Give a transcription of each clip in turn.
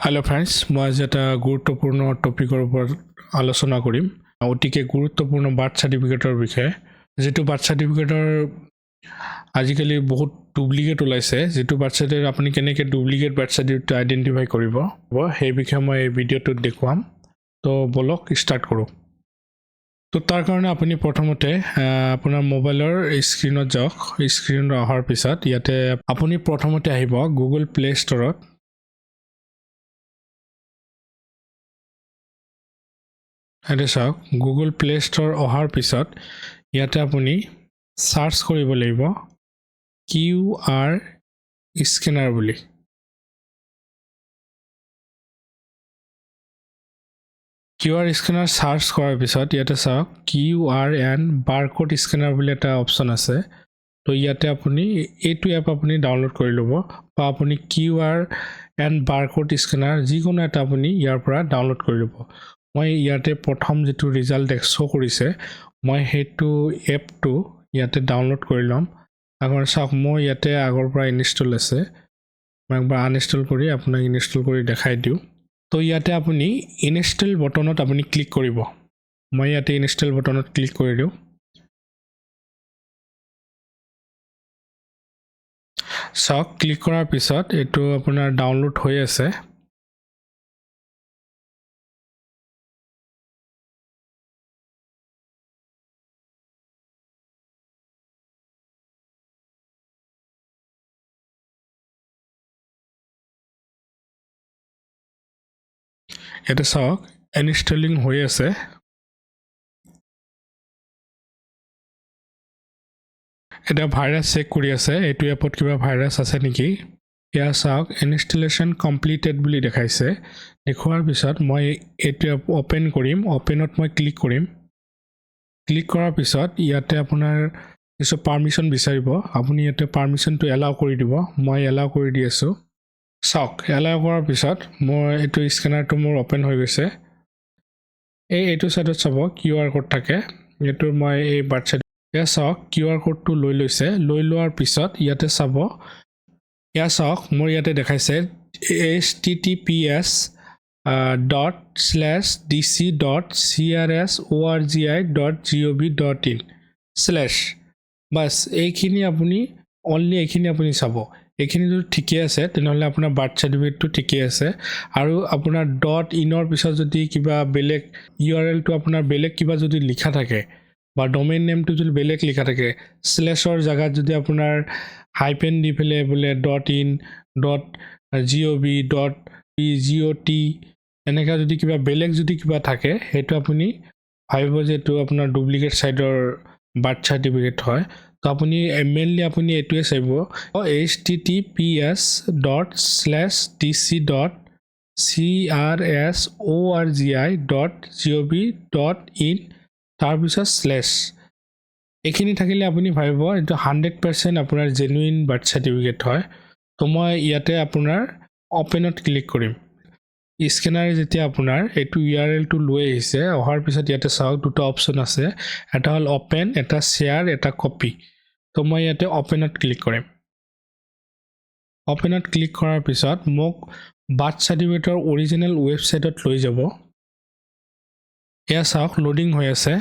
Hello' friends, মই আজি এটা গুৰুত্বপূৰ্ণ টপিকৰ ওপৰত আলোচনা কৰিম, অতিকে গুৰুত্বপূৰ্ণ বাৰ্থ চাৰ্টিফিকেটৰ বিষয়ে। যিটো বাৰ্থ চাৰ্টিফিকেটৰ আজিকালি বহুত ডুপ্লিকেট ওলাইছে, যিটো বাৰ্থ চাৰ্টিফিকেট আপুনি কেনেকৈ ডুপ্লিকেট বাৰ্থ চাৰ্টিফিকেটটো আইডেণ্টিফাই কৰিব, সেই বিষয়ে মই এই ভিডিঅ'টোত দেখুৱাম। তো ব'লক ষ্টাৰ্ট কৰোঁ। তো তাৰ কাৰণে আপুনি প্ৰথমতে আপোনাৰ মোবাইলৰ স্ক্ৰীণত যাওক। স্ক্ৰীণত অহাৰ পিছত ইয়াতে আপুনি প্ৰথমতে আহিব গুগল প্লে' ষ্ট'ৰত। ইয়াতে চাওক, গুগল প্লে' ষ্ট'ৰ অহাৰ পিছত ইয়াতে আপুনি চাৰ্চ কৰিব লাগিব কিউআৰ স্কেনাৰ বুলি। কিউআৰ স্কেনাৰ চাৰ্চ কৰাৰ পিছত ইয়াতে চাওক, কিউআৰ এণ্ড বাৰক'ড স্কেনাৰ বুলি এটা অপশ্যন আছে। তো ইয়াতে আপুনি এইটো এপ আপুনি ডাউনলোড কৰি ল'ব বা আপুনি কিউআৰ এণ্ড বাৰক'ড স্কেনাৰ যিকোনো এটা আপুনি ইয়াৰ পৰা ডাউনলোড কৰি ল'ব। মই ইয়াতে প্ৰথম যিটো ৰিজাল্ট শ্ব' কৰিছে, মই সেইটো এপটো ইয়াতে ডাউনলোড কৰি ল'ম। আগৰ চাওক, মোৰ ইয়াতে আগৰ পৰা ইনষ্টল আছে। মই একবাৰ আনইনষ্টল কৰি আপোনাক ইনষ্টল কৰি দেখাই দিওঁ। তো ইয়াতে আপুনি ইনষ্টল বটনত আপুনি ক্লিক কৰিব। মই ইয়াতে ইনষ্টল বটনত ক্লিক কৰি দিওঁ। চাওক, ক্লিক কৰাৰ পিছত এইটো আপোনাৰ ডাউনলোড হৈ আছে। ইয়াতে চাওক, ইনষ্টলিং হৈ আছে। এতিয়া ভাইৰাছ চেক কৰি আছে, এইটো এপত কিবা ভাইৰাছ আছে নেকি। এয়া চাওক, ইনষ্টলেশ্যন কমপ্লিটেড বুলি দেখাইছে। দেখুওৱাৰ পিছত মই এইটো এপ অ'পেন কৰিম। অ'পেনত মই ক্লিক কৰিম। ক্লিক কৰাৰ পিছত ইয়াতে আপোনাৰ কিছু পাৰ্মিশ্যন বিচাৰিব। আপুনি ইয়াতে পাৰ্মিশ্যনটো এলাউ কৰি দিব। মই এলাউ কৰি দি আছোঁ। চাওক, এলাউ কৰাৰ পিছত মোৰ এইটো স্কেনাৰটো মোৰ অ'পেন হৈ গৈছে। এইটো ছাইডত চাব, কিউআৰ ক'ড থাকে। এইটো মই এই বাৰ্থ চাৰ্টিফিকেট, এয়া চাওক, কিউআৰ ক'ডটো লৈ লৈছে। লৈ লোৱাৰ পিছত ইয়াতে চাব, এয়া চাওক, মোৰ ইয়াতে দেখাইছে https./dc.crsorgi.gov.in/। বাছ, এইখিনি আপুনি অনলি এইখিনি আপুনি চাব। এইখিনি যদি ঠিকে আছে, তেনেহ'লে আপোনাৰ বাৰ্থ চাৰ্টিফিকেটটো ঠিকে আছে। আৰু আপোনাৰ ডট ইনৰ পিছত যদি কিবা বেলেগ ইউআৰএলটো আপোনাৰ বেলেগ কিবা যদি লিখা থাকে বা ডমেইন নেমটো যদি বেলেগ লিখা থাকে, শ্লেছৰ জেগাত যদি আপোনাৰ হাইপেন দি পেলাই বোলে .in, .gov, .got এনেকুৱা যদি কিবা বেলেগ যদি কিবা থাকে, সেইটো আপুনি ভাবিব যে এইটো আপোনাৰ ডুপ্লিকেট ছাইডৰ বাৰ্থ চাৰ্টিফিকেট হয়। তো আপুনি মেইনলি আপুনি এইটোৱে চাব, https./dc.crsorgi.gov.in, তাৰপিছত শ্লেছ, এইখিনি থাকিলে আপুনি ভাবিব এইটো 100% আপোনাৰ জেনুইন বাৰ্থ চাৰ্টিফিকেট হয়। তো মই ইয়াতে আপোনাৰ অ'পেনত ক্লিক কৰিম। স্কেনাৰে যেতিয়া আপোনাৰ এইটো ইউআৰএলটো লৈ আহিছে, অহাৰ পিছত ইয়াতে চাওক, দুটা অপশ্যন আছে। এটা হ'ল অ'পেন, এটা শ্বেয়াৰ, এটা কপি। তো মই ইয়াতে অ'পেনত ক্লিক কৰিম। অ'পেনত ক্লিক কৰাৰ পিছত মোক বাৰ্থ চাৰ্টিফিকেটৰ অৰিজিনেল ৱেবছাইটত লৈ যাব। এয়া চাওক, লোডিং হৈ আছে।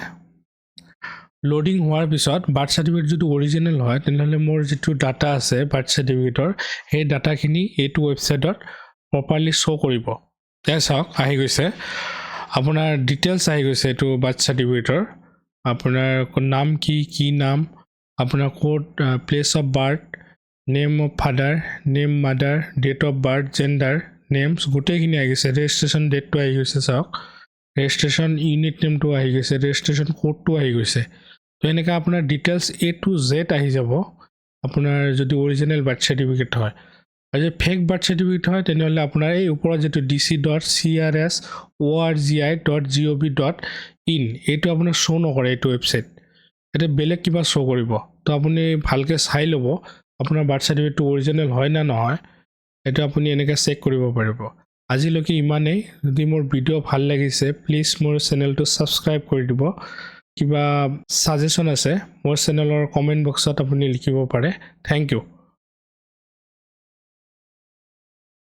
লোডিং হোৱাৰ পিছত বাৰ্থ চাৰ্টিফিকেট যদি অৰিজিনেল হয়, তেনেহ'লে মোৰ যিটো ডাটা আছে বাৰ্থ চাৰ্টিফিকেটৰ, সেই ডাটাখিনি এইটো ৱেবছাইটত প্ৰপাৰলি শ্ব' কৰিব। এয়া চাওক, আহি গৈছে, আপোনাৰ ডিটেইলছ আহি গৈছে। এইটো বাৰ্থ চাৰ্টিফিকেটৰ আপোনাৰ নাম কি কি নাম, আপোনাৰ ক'ত place of birth, name of father, name mother, date of birth, gender, names গোটেইখিনি আহি গৈছে। ৰেজিষ্ট্ৰেশ্যন ডেটটো আহি গৈছে। চাওক, ৰেজিষ্ট্ৰেশ্যন ইউনিট নেমটো আহি গৈছে, ৰেজিষ্ট্ৰেশ্যন ক'ডটো আহি গৈছে। তো এনেকৈ আপোনাৰ ডিটেইলছ এ টু জেড আহি যাব, আপোনাৰ যদি অৰিজিনেল বাৰ্থ চাৰ্টিফিকেট হয়। আৰু যদি ফেক বাৰ্থ চাৰ্টিফিকেট হয়, তেনেহ'লে আপোনাৰ এই ওপৰত যিটো dc.crsorgi.gov.in, এইটো আপোনাৰ শ্ব' নকৰে। এইটো ৱেবছাইট এতিয়া বেলেগ কিবা শ্ব' কৰিব। তো আপুনি ভালকৈ চাই ল'ব, আপোনাৰ বাৰ্থ চাৰ্টিফিকেটটো অৰিজিনেল হয় নে নহয়, এইটো আপুনি এনেকৈ চেক কৰিব পাৰিব। আজিলৈকে ইমানেই। যদি মোৰ ভিডিঅ' ভাল লাগিছে, প্লিজ মোৰ চেনেলটো ছাবস্ক্ৰাইব কৰি দিব। কিবা ছাজেশ্যন আছে, মোৰ চেনেলৰ কমেণ্ট বক্সত আপুনি লিখিব পাৰে। Thank you.